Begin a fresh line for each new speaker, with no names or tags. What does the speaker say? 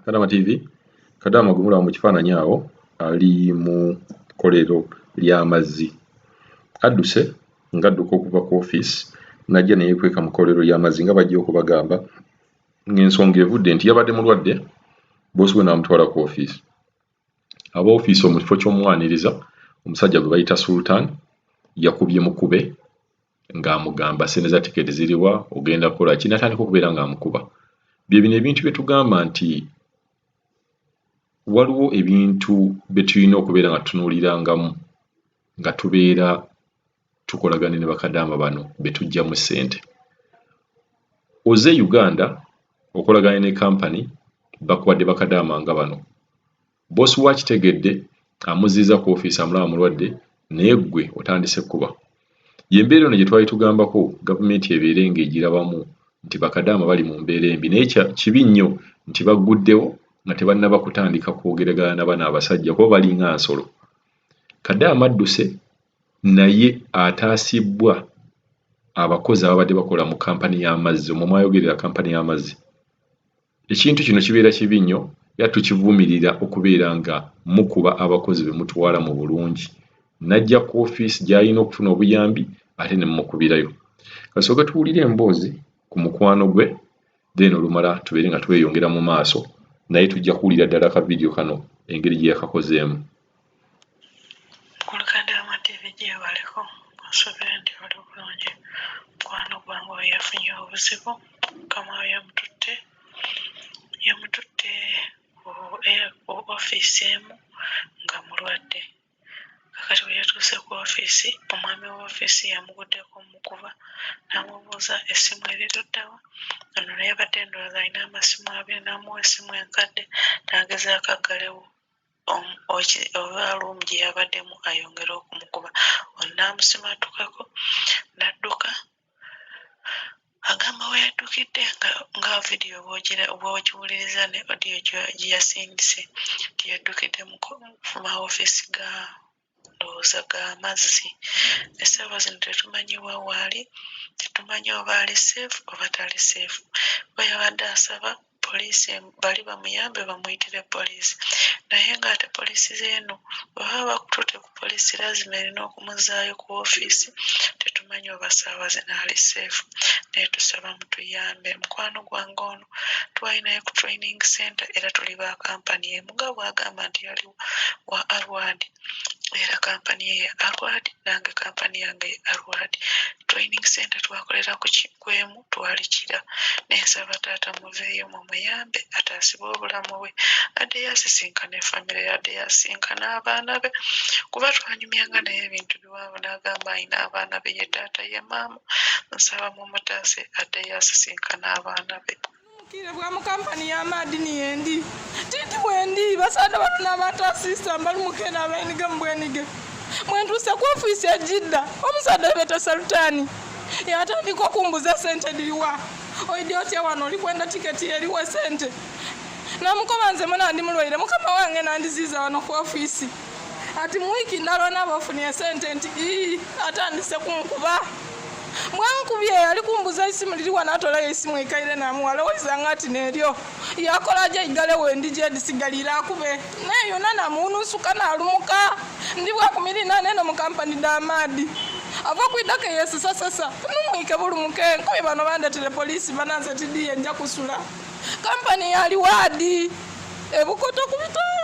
Kadama TV, Kadama gwe mulaba mu kifaananyi awo ali mu kkolero ly'amazzi. Adduse ng'adduka okuva ku ofiisi n'ajja ne yeekweka mu kkolero ly'amazzi nga bajja okubagamba ng'ensonga evudde nti yabadde mulwadde, bboosi we n'amutwala ku ofiisi. Aba ofiisi mu kifo ky'omwaniriza omusajja gwe bayita Sultan yakubye mukube ng'amugamba ssente za tiketi ziriwa ogenda kukola ki n'atandika okubeera ng'amukuba. Bye bino ebintu bye tugamba nti waliwo ebintu bye tulina okubeera nga tutunuulirangamu nga tubeera tukolagana ne bakadaama bano be tuggyamu ssente. Ozze e Uganda okolaganye ne kampani bakuwadde bakadaama nga bano. Bboosi wo akitegedde amuzzizza ku ofiisi amulaba mulwadde naye ggwe otandise kukuba. Y'embeera eno gye twali tugambako gavumenti ebeere ng'egirabamu nti bakadaama bali mu mbeera embi naye kibi nnyo nti bagguddewo nga tebannaba kutandika kwogeragana na bano abasajja kuba balinga nsolo. Kadaama adduse naye ataasibbwa abakozi ababadde bakola mu kampani y'amazzi omwo mw'ayogerera kampani y'amazzi. Ekintu kino kibeera kibi nnyo era tukivumirira okubeera nga mukuba abakozi be mutwala mu bulungi n'ajja ku ofiisi gy'alina okufuna obuyambi ate ne mumukubirayo. Kasooke tuwulire emboozi ku mukwano gwe then olumala tubeere nga tweyongera mu maaso naye tujja kuwulira ddala ka vidiyo kano engeri gye yakakozeemu.
Mukulu Kadaama TV gyebaleko, nsuubira nti oli bulungi. Mukwano gwange oyo yafunye obuzibu, mukama we yamututte yamututte ku ofiisi emu nga mulwadde. Kaakati bwe yatuuse ku ofiisi, omwami wa ofiisi yamuguddeko omukuba n'amubuuza essimu eri ludda wa? Ono naye yabadde ndowooza alina amasimu abiri n'amuwa essimu enkadde n'agezaako aggalewo oba luumu gye yabaddemu ayongere okumukuba. Ono n'amusimattukako n'adduka. Agamba we yaddukidde nga nga vidiyo bw'ogiwuliriza ne odiyo gye yasindise nti yaddukidde mu mawofiisi ga ndowooza ga mazzi. Essaawa zino tetumanyi wa waali, tetumanyi oba ali safe oba tali safe. Kuba yabadde asaba poliisi bali bamuyambe bamuyitire poliisi naye ng'ate poliisi z'eno bwe baba bakututte ku poliisi laazima erina okumuzzaayo ku woofiisi tetumanyi oba ssaawa zino ali seefu naye tusaba mutuyambe mukwano gwange ono twali naye ku training center era tuli ba kampani emu nga bw'agamba nti yali wa Arwad era kampani ye ya Arwad nange kampani yange ye Arwad training center twakolera ku kwemu twali Kira naye nsaba taata muveeyo mumuyambe ataasibwe obulamu bwe addeyo asisinkane famire ye addeyo asisinkane abaana be kuba twanyumyanga naye ebintu biwanvu n'agamba alina abaana be ye taata ye maama nsaba mumutaase addeyo asisinkane abaana be.
Mukire bwa mu kampani y'amaadhi ni yendi. Tindi bwendi, basaadha bano n'abantaasiisa mbalumuke naabainige mu bwenige. Bwe ntuuse ku ofiisi e Jidda, omusaadha ye beeta Salutaani yaatandika okumbuuza sente dhiri wa? Oidhi otya wano? Oli kwenda tiketi eriwa esente? Naamukoba nze mwena ndi mulwaire, mukama wange n'andhiziiza wano ku ofiisi. Ati mu wiiki ndala onaaba ofunie esente. Nti ii, atandise kunkuba. Bwankubye ali kumbuza isimu liri wa natolayo isimu eikaire namuwa alowoiza nga ati neryo. Yakola aje aigalewo endhigi edhisigaliire akube naye yona namuwununsuka nalumuka. Ndi bwa kumirinana eno mu kampani dha maadhi. Ava kwidha ke yesesasesa numwike bulumuke nkobye bano bandetere poliisi bana nze tidhi ye nja kusula. Kampani ya liwaadi e Bukoto ku bitaala.